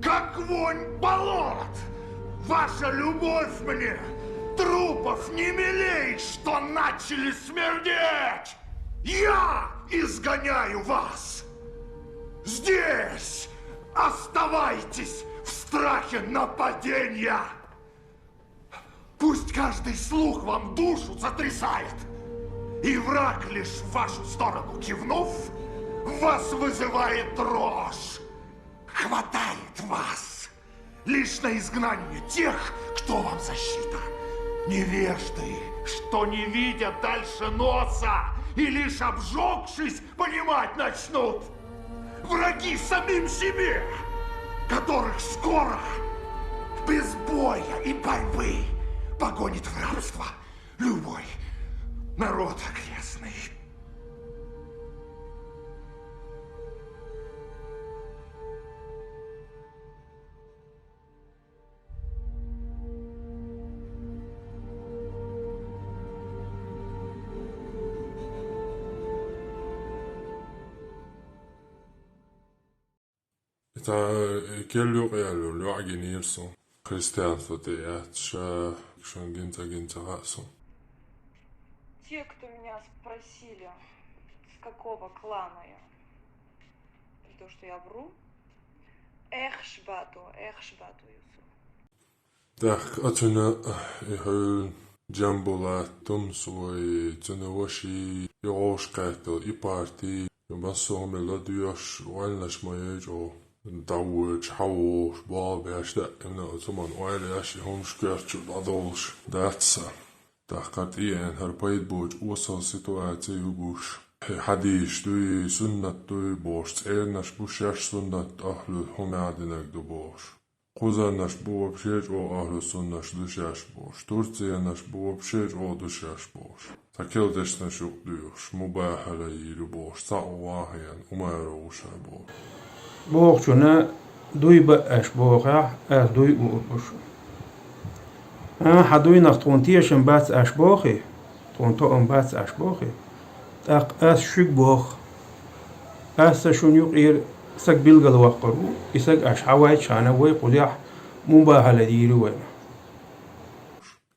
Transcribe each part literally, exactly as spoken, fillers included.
Как вонь болот! Ваша любовь мне трупов не милей, что начали смердеть! Я изгоняю вас! Здесь оставайтесь в страхе нападения! Пусть каждый слух вам душу сотрясает, и враг, лишь в вашу сторону кивнув, вас вызывает дрожь. Хватает вас лишь на изгнание тех, кто вам защита. Невежды, что не видят дальше носа и лишь обжегшись понимать начнут. Враги самим себе, которых скоро без боя и борьбы погонит в рабство любой народ окрестный. Ица, э, керла юкъе яьлла йоӀ гинийра суна. Христианство тӀе яц, ша шун дин ца гин ца хаьа суна. Те, кто меня спросили, с какого клана я, за то, что я вру, эх, шбату, эх, шбату, Юсуф. ТӀаккха а цуьнан, э, и хьуьлла Джамбулат, Тумсой, цуьнан воший, и гӀовш кхаьттал, и парти, и массо а хӀума ладоьгӀуш, ойланаш ма яй чӀогӀа. ДӀавоьдуш, хьавогӀуш, болх беш даимна оцу хӀуманна ойла еш, и хӀумаш коьрта чу дӀадовлуш дац сан. ТӀаккха тӀеэна хӀара пайда боцу осал ситуаци ю гуш. Хьадисаш дуй, суннат дуй бохуш, цӀеранаш бу шаьш суннат ахьлуьлла хӀума динарг ду бохуш. Кхузарнаш бу вообще чӀогӀа ахьлу суннаш ду шаьш бохуш. Турциянаш бу вообще чӀогӀа ду шаьш бохуш. Цхьа кел дешнаш юкъа дуьйхуш, мубахьала йийр ю бохуш, цхьаъ вахьаян, умара вуша бохуш. Бохучунна дуй баъаш бохахь, ас дуй уурбуш. А, хьан дуйнах тхуна тешам бац аш бохий? Тхуна тоам бац аш бохий? ТӀаккха ас шуьга боху. Аса шуна юкъера саг билгалваккхар ву, и саг аш хьавайчхьана вай кхузехь мубахьала дийр ю вайна.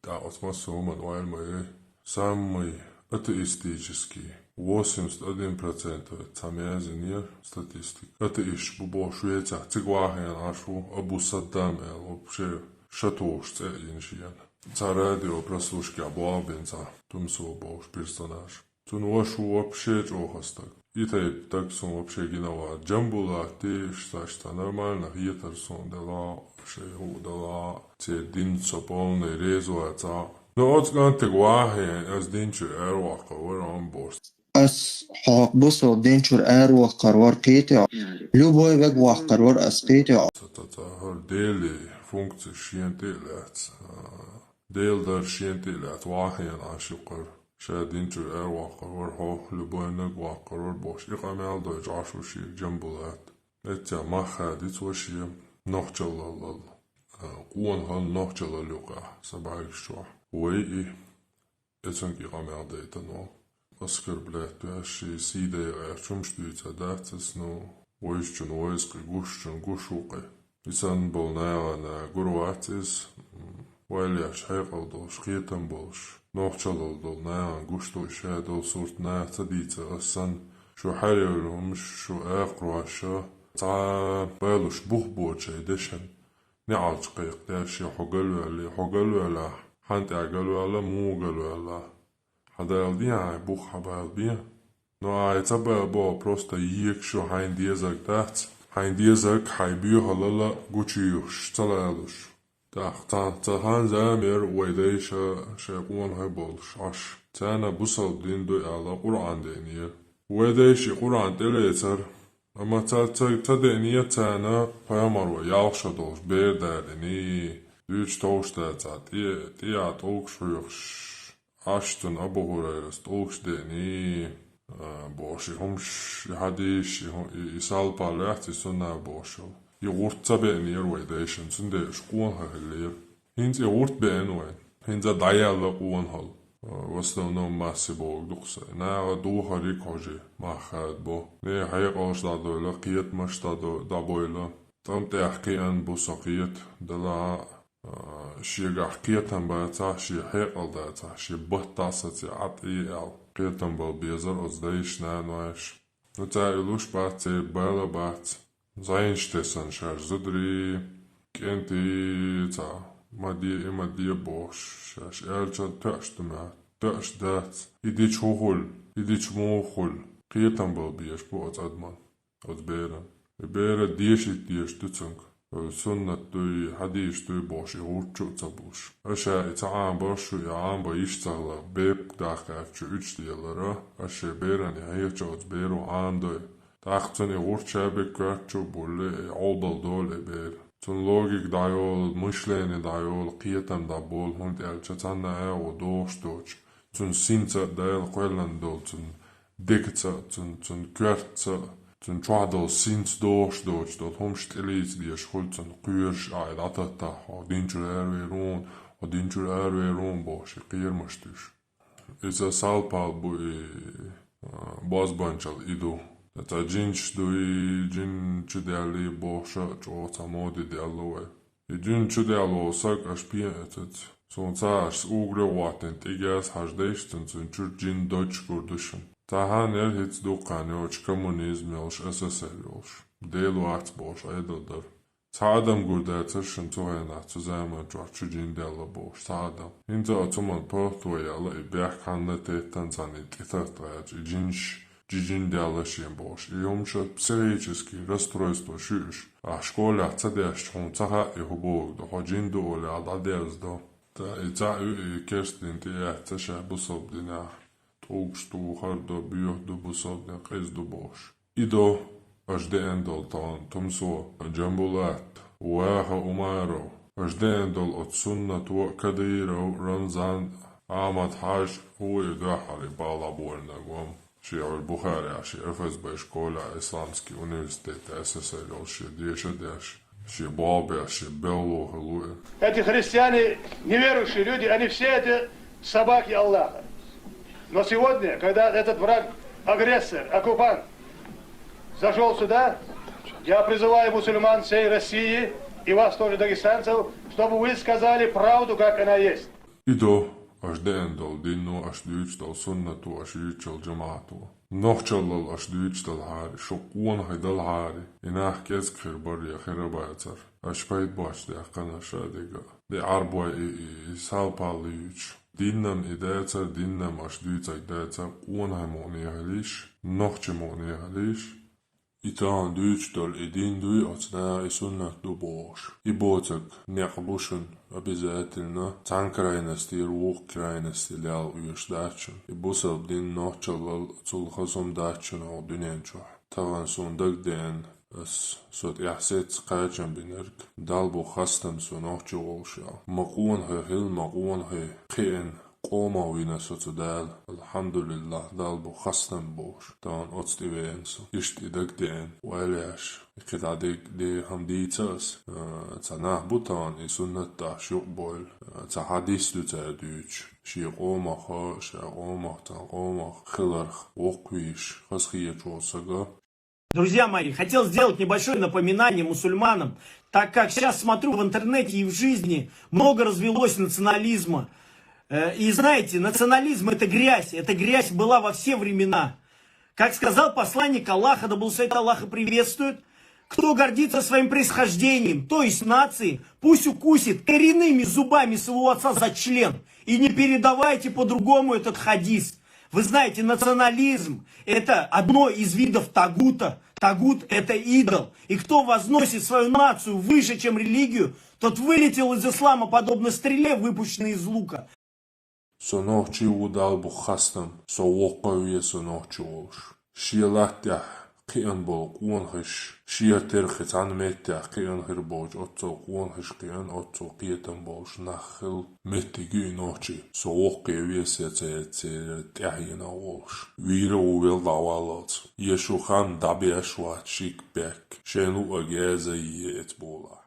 ТӀаккха оцу массо а хӀуманна ойла ма яй. Самый атеистический, восемьдесят один процент цхьа меза йинера статистика. Атеисташ бу бохуш вецахь, цига вахьаян Ӏаш ву Абу Саддам аьлла, вообще шатухуш цӀе а йина шена. Цхьа радио прослушкехь болх бина цхьа Тумсо бохуш персонаж. Цуьнан ваша ву вообще чӀогӀа стаг. И тайпа стаг суна вообще гина вац. Джамбулат, иштта нормально хетара суна делахь, шайн хӀуъа делахь, церан динца со полный реза вацахь. Но оцу кӀантиг вахьаян, ас дин чуьра араваккхар вара ам бохуш. Ас хьо бусалба дин чуьра араваккхар вара кхетий хьо? Любой вега ваккхар вара ас кхетий хьо? Ца, ца, ца, хӀара Делан функцеш шена тӀе а лаьцна. Делан дар шена тӀе а лаьцна, вахьаян Ӏаш юккъара. Ша дин чуьра араваккхар вара хьо, любой наг ваккхар вара бохуш, и къамел дойчу Ӏаш ву шега Джамбулат. Эццехь мах хадийца ваше нохчаллал, а, къонахалла нохчаллал юкъахь, сан бӀаьргаш чохь. Вай и, эцунга и къамел дайтано. Оскорблять веш, шен сий дайа гӀерташ хӀумаш дуьйцур дац ас, ну, вайшчун вайца кхин гушчун гуш ву кхин. И санна болу нахана гур вац иза, м, ойла еш хьекъал долуш, кхетам болуш, нохчаллал долу нахана гуш ду и ша долу сурт наха ца дийцар ас санна, шу хьарейлла хӀумаш, шу акхароша, цхьа байлуш бух боцу шайн дешан, неӀалт кхайкхадеш, я хьо галваьллий, хьо галваьллахь, хьан тӀехь галваьлла, муха галваьлла. Хьан дала ден хьайн бух, хьан бала бен. Но ахьа ца бала боху, просто егаш ю хьайн дезарг дац. Хьайн дезарг хьайн боьхалла гучуюхуш, ца лалуш. ТӀаккха цхьа, цхьа хан зама яра вай дайша шайн къонахий болуш Ӏаш. Царна бусалба дин ду аьлла Къуръан деънера. Вай дайша и Къуръан тӀелецара. Амма ца, ца, ца деънера царна пайхамаро ялх шо долуш бер дадиний. Дуьйцуш товш дацахь, тӀе, тӀе а тӀулгаш хьоьхуш. Ӏаш цунна Абу ХӀурайрас тӀулгаш деъний, а, бохуш, и хӀумаш, и хьадисаш, и хӀу-, и, и салпа лаьцна, и сунна бохуш йолу. И гӀурт ца беънера вай дайшна, цундела уьш къонахий хиллера. ХӀинца и гӀурт беана вайн. ХӀинца дӀаяьлла къонахалла. в основном массе бохург ду-кх со. Наха духариг хьожий, мах хадабо. Наьха хьекъалш дӀадойла, кхетамаш дӀадо-, дӀабойла. ТӀам тӀехь кхиъна бу со кхета, Дала, а, шегахь кхетам бацахь, шен хьекъал дацахь, шен бат дӀа а саца Ӏад Ӏе аьлла, кхетам бала безар оцу дайша, нанойша. Ну, цара и луш бац, церан бала бац. ЗӀенаш тесна шаьш зударий, кӀентий, цхьа ма де, и ма де бохуш, шаьш аьллачул тоьаш ду моьтту, тоьаш дац. И дича хӀун хуьлу, и дича муха хуьлу? Кхетам бала безаш бу оцу адаман, оцу беран. И бер дешийта дезаш ду цуьнга. Суннат дуй, хьадисаш дуй бохуш, и гӀурт чу а ца буьллуш. Аша и ца Ӏамбарш шу, и Ӏамбан йиш ца хилар, бепиг дахкаьрчу уьдуш делара, аша шен беран и хьехача оцу беро Ӏамдой. ТӀаккха цунна и гӀурт ша бен коьрта чу а буьллий, и Ӏовдал долу и бер. Цунна логика дӀайолу, мышление дӀайолу, кхетам дӀаболу, хӀунда аьлча цхьанна а агӀо дохуш доцуш, цунна синца а Дала кхоьллина долу, цунна дегаца а, цунна, цунна коьртаца а, цунна чохь долу синца дохуш доцуш долу хӀумаш тӀелийца дезаш хуьлу цунна кхоьруш, а, и дӀататтахь, хьо динчуьра аравер ву хьуна, хьо динчуьра аравер ву хьуна бохуш, и кхерамаш туьйсуш. Иза салпал бу и, а, бозбанчалла и ду. Цхьа джинаш дуй, джин чу даьллий бохуш а чӀогӀа цхьа моде даьлла вай. И джин чу даьлла волу саг аша пен а эцац. Суна ца аша уггаре а гӀоттийна тӀегӀаз хьаждайша цунна, цуьнан чуьра джин дойчуш гур ду шуна. Цхьа хьан яра хӀинца дуккха хан йоцуш коммунизм йолуш, С С С Р йолуш. Дела вац бохуш Ӏедал дара. Цхьа адам гур дацара шуна цу хенахь, цу заман чохь чу джин даьлла бохуш, цхьа адам. ХӀинца оцу хӀуманна похӀто яьлла, и бехк хьанна теттан цхьаьна и тӀетарт гӀерташ, и джинаш, джи-джин даьлла шен бохуш. И хӀума ша психический расстройство шу уьш. Ахь школехь ца дешча, хьуна ца хаьа и хӀун бохург ду, хьо джин ду олий, ахь дӀадерзадо. Ткъа и цхьаъ ю и керста дин тӀе эцна ша бусалба динехь. ТӀулгаш тухар до, боьха ду бусалба дин, къиза ду бохуш. И до аша деана долу тахана Тумсо Джамбулат, Ваха Умаров, аша деана долу оцу Суннато, Кадыров, Рамзан, Ахьмад-Хьаьжа, хӀун и дуьххьара и балхахь болийнарг ван. Шен гӀур Бухарехь, шен Ф С Б школехь, исламский университет С С С Р йолуш шен деша а деш, шен болх беш, шен белло хилла ву и. Эти христиане, неверующие люди, они все это собаки Аллаха. Но сегодня, когда этот враг, агрессор, оккупант зашёл сюда, я призываю мусульман всей России и вас тоже, дагестанцев, чтобы вы сказали правду, как она есть. И до аша деана долу динно, аша дуьйцуш долу суннато, аша юьйцучу жамаӀато. Нохчаллал аша дуьйцуш далахьара, шу къонахий далахьара, и нах кӀезиг хир бара я хир а бацара. Аша пайда боцуш даьккхина аша а дерг а. Де Ӏарбой и, и, и салпалла юьйцуш. Диннан и дацара, диннан аша дуьйцург дацара, къонахий мукъане хилийша, нохчий мукъане хилийша. И тахана дуьйцуш долу и дин дуй, оцу наха и суннат ду бохуш. И боцург некъ бу шуна, обязательно. Цхьана крайностера вукху крайносте лелла оьшуш дац шуна. И бусалба дин нохчаллал цул хаза хӀума дац шуна хӀокху дуьнен чохь. Тахана суна дагадеана, ас со тӀехь сецца кхачам бинарг, Далла бу хастам со нохчи волуш аьлла. Ма къонахий хилла, ма къонахий кхиъна, къомах вина со цу Дала. Алхьамдулиллахь, Далла бу хастам бохуш. Тахана оцу тӀе веана со. Иштта и дагадеана, ойла еш. И кхидӀа дерг, дерриг хӀума дийца ас. А, цхьа нах бу тахана и суннат тӀехь юкъабойла. А, цхьа хьадис ду цара дуьйцуш. Шен къомах, шен къомах, цхьана къомах хиларх воккхавеш, хазахеташ волу сага. Друзья мои, хотел сделать небольшое напоминание мусульманам, так как сейчас смотрю в интернете и в жизни много развелось национализма. Э, и знаете, национализм — это грязь, эта грязь была во все времена. Как сказал посланник Аллаха, да благословит Аллах и приветствует, кто гордится своим происхождением, то есть нацией, пусть укусит коренными зубами своего отца за член. И не передавайте по-другому этот хадис. Вы знаете, национализм — это одно из видов тагута. Тагут — это идол. И кто возносит свою нацию выше, чем религию, тот вылетел из ислама, подобно стреле, выпущенной из лука. Со нохчи ву, Далла бу хастам, со воккха ве со нохчи волуш. Шен латтехь кхиъна болу къонахаш, шера тера кхин цхьана меттехь кхиъна хир боцу оццул къонахаш кхиъна, оццул кхетам болуш нах хилла меттиг ю и нохчи. Со воккхе ве со церан, церан тӀаьхьенах волуш. Вийра ву велла дӀаваллалц. Я шу хан дӀабеш вац шик бек. Шайна луъа геза е эца болахь.